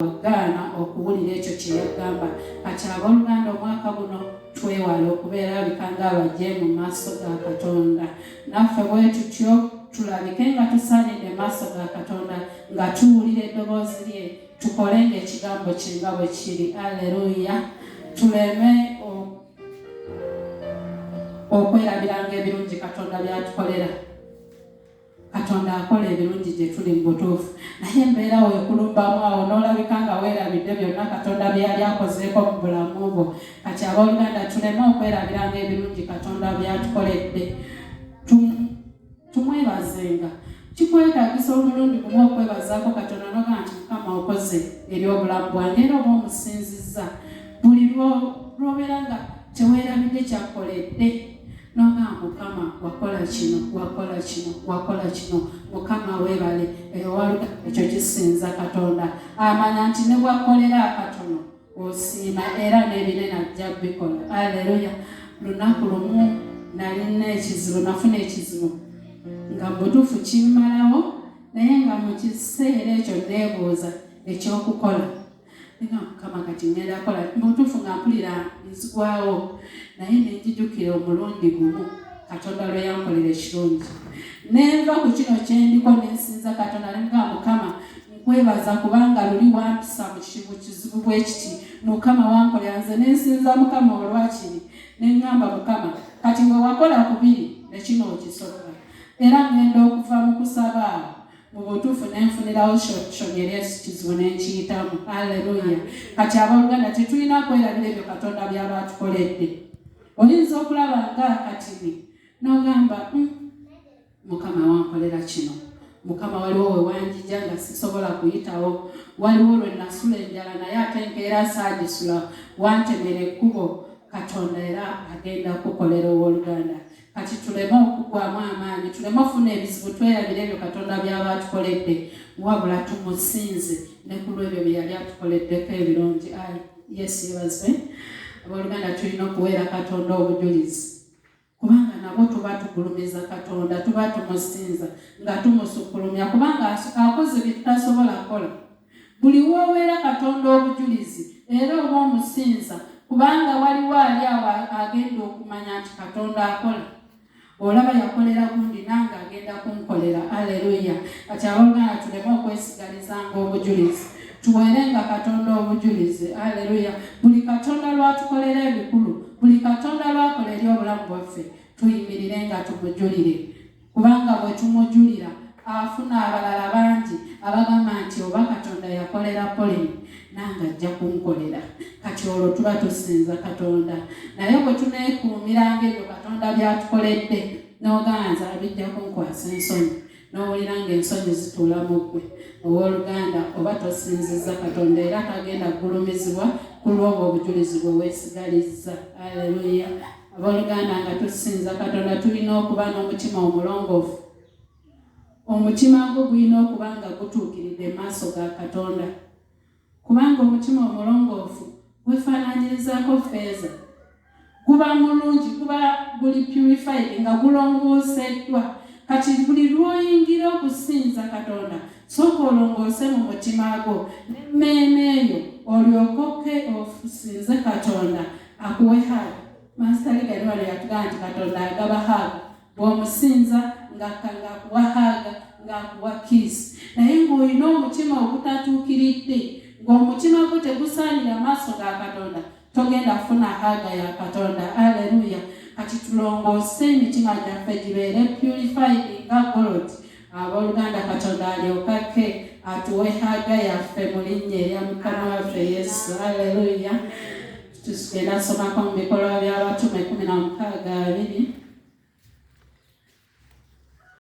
Wagaana okuwulira ekyo kye yagamba. Kati abooluganda, omwaka guno twewale okubeera abika ng'abajeemu mu maaso ga Katonda. Naffe bwe tutyo tulabike nga tusaanidde mu maaso ga Katonda, nga tuwulira eddoboozi lye, tukole ng'ekigambo kye nga bwe kiri. Aleluya! Tuleme okwerabiranga ebirungi Katonda by'atukolera. Katonda akola ebirungi gye tuli mu butuufu, naye embeera weekulumbamu awo n'olabika nga weerabidde byonna Katonda bye yali akozeeko mu bulamu bwo. Kati abooluganda, tuleme okwerabiranga ebirungi Katonda by'atukoledde, tumwebazenga. Kikwetaagisa omulundi gumu okwebazaako Katonda n'ogamba nti, Mukama, okoze eri obulamu bwange, era oba omusinzizza. Buli lw'obeera nga teweerabidde kyakkoledde, nogamba, "Mukama, wakola kino, wakola kino, wakola kino, Mukama weebale." Ekyo kisinza Katonda. Amanya nti ne bwakolera akatono osiima, era n'ebinene ajja bikola. Aleluya! Lunaku lumu nalina ekizibu, nafuna ekizibu nga mubutuufu kimmalawo, naye nga mu kiseera ekyo neebuuza ekyokukola nga, "Mukama, kati ngenda kola?" Mubutuufu nga mpulira nzigwawo, naye nenjijukira omulundi gumu Katonda lwe yankolera ekirungi, nenva ku kino kyendiko, nensinza Katonda, nemugamba, "Mukama, nkwebaza kubanga luli wampisa mu kizibu bwe kiti, Mukama wankolera." Nze nensinza Mukama olwakiri, neŋŋamba, "Mukama, kati we wakola kubiri, nekino okisobola." Era ŋŋenda okuva mu kusaba awo, mu butuufu nenfunirawo solution eri ekizibu, nenkiyitamu. Aleluya! Kati abooluganda, tetulina kwerabira ebyo Katonda byaba atukoledde. Oyinza okulaba nga akatini n'ogamba, Mukama wankolera kino, Mukama, waliwo we wanjija nga sisobola kuyitawo, waliwo lwe nasula enjala naye ate nkeera saagisula, wantemera ekkubo." Katonda era agenda kukolera, owooluganda. Kati tuleme okugwamu amaanyi, tuleme okufuna ebizibu twerabire ebyo Katonda by'aba atukoledde, wabula tumusinze ne ku lw'ebyo bye yali atukoleddeko ebirungi. Yesu yebazibwe. Abooluganda, tulina okuweera Katonda obujulizi, kubanga nabwo tuba tugulumiza Katonda, tuba tumusinza nga tumusukkulumya, kubanga akoze bye tutasobola kukola. Buli w'oweera Katonda obujulizi, era oba omusinza, kubanga waliwo ali awo agenda okumanya nti Katonda akola. Olaba yakolera gundi, nange agenda kunkolera. Aleluya! Kati abooluganda, tuleme okwesigalizanga obujulizi, tuweerenga Katonda obujulizi. Aleluya! Buli Katonda lwatukolera ebikulu, buli Katonda lwakola eri obulamu bwaffe, tuyimirire nga tumujulire, kubanga bwe tumujulira afuna abalala bangi abagamba nti, "Oba Katonda yakolera Pauline, nange ajja kunkolera." Kati olwo tuba tusinza Katonda. Naye bwe tuneekuumiranga ebyo Katonda byatukoledde, n'oganza bijja kunkwasa ensonyi, n'owulira ng'ensonyi zituula mu ggwe, owooluganda, oba tosinzizza Katonda, era tagenda kugulumizibwa ku lw'obwo obujulizi bwe weesigalizza. Aleluya! Abooluganda, nga tusinza Katonda, tulina okuba n'omutima omulongoofu. Omutima gwo gulina okuba nga gutuukiridde mu maaso ga Katonda, kubanga omutima omulongoofu gwefaananyirizaako ffeeza. Guba mulungi, guba guli purified, nga gulongooseddwa. Kati buli lw'oyingira okusinza Katonda, sooka olongoose mu mutima gwo n'emmeeme eyo, olyokoke osinze Katonda akuwe hug. Master Ligani wano yatugamba nti Katonda agaba hug. Bw'omusinza ng'akuwa hug, ng'akuwa kiss. Naye ng'olina omutima ogutatuukiridde, ng'omutima gwo tegusaanira maaso ga Katonda, togenda kufuna hug ya Katonda. Aleluya! Kati tulongoose emitima gyaffe gibeere purified nga gold, abooluganda, Katonda alyokake atuwe hug yaffe mu linnya erya Mukama waffe Yesu. Aleluya! Tugenda somako mu Bikolwa by'Abatume 16:20.